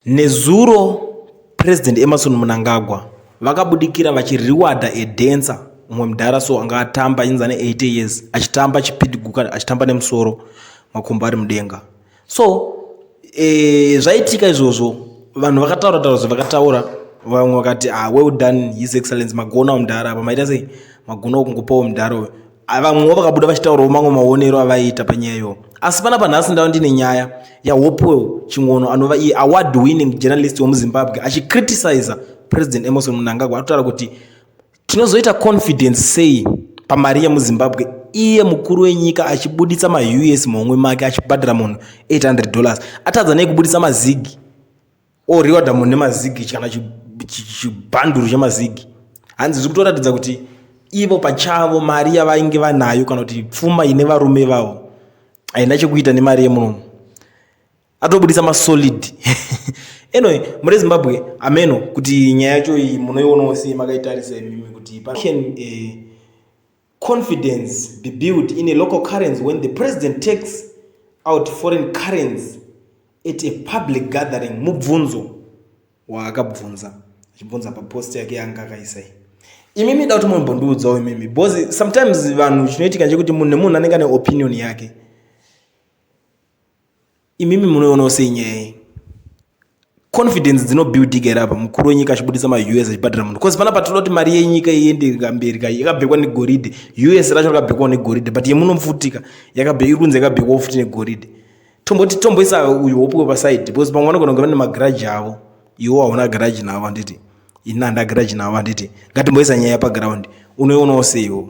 Nezuro President Emmerson Mnangagwa vakabudikira vachiriwadha a dancer umwe mudhara so anga atamba achinzi ane 80 years achitamba achipidiguka achitamba nemusoro makumbo ari mudenga so e, zvaitika izvozvo vanhu vakataura taura zvavakataura vamwe vakati ah, well done his excellence magona mudhara apa maita sei magona kungopawo mudhara uyu Ah, vamwewo vakabuda vachitaurawo mamwe maonero avaiita panyaya iyoyo asi panapa nhasi ndava ndine nyaya yahopewell chingono anova iye award winning journalist wemuzimbabwe achicriticiza president emerson mnangagwa arikutaura kuti tinozoita confidence sei pamari yemuzimbabwe iye mukuru wenyika achibuditsa maus muhomwe make achibhadhara munhu 800 dollars atadza nei kubuditsa mazigi oriwadha munhu nemazigi kana chibhanduru chemazigi hanzi zviri kutoratidza kuti ivo pachavo mari yavainge vanayo kana kuti pfuma ine varume vavo haina chekuita nemari yemunomu atobudisa masolid anyway muri zimbabwe ameno kuti nyaya yacho iyi munoionawo sei makaitarisa imimi kuti can confidence be built in a local currency when the president takes out foreign currency at a public gathering mubvunzo waakabvunza achibvunza papost yake yanga akaisa iyi imimi da kuti mumbondiudzawo imimi because sometimes vanhu chinoitika ndechekuti munhu nemunhu anenge ane opinion yake imimi munoionawo sei nyaya iyi confidence dzinobuildika here apa mukuru wenyika achibudisa maus achibhadhara munhu bcause panapa tinoda kuti mari yenyika iende kamberi kai yakabhekwa negoridhe us racho rakabhekwawo negoridhe but yemunofutika iri kunzi yakabhekwawo futi negoridhe tomboti tomboisa uyu hopuwe paside because pamwe vanogona kunge vane magiraji avo iwo hauna giraji navo handiti ini handa giraji navo handiti ngatimboisa nyaya paground unoionawo seiwo.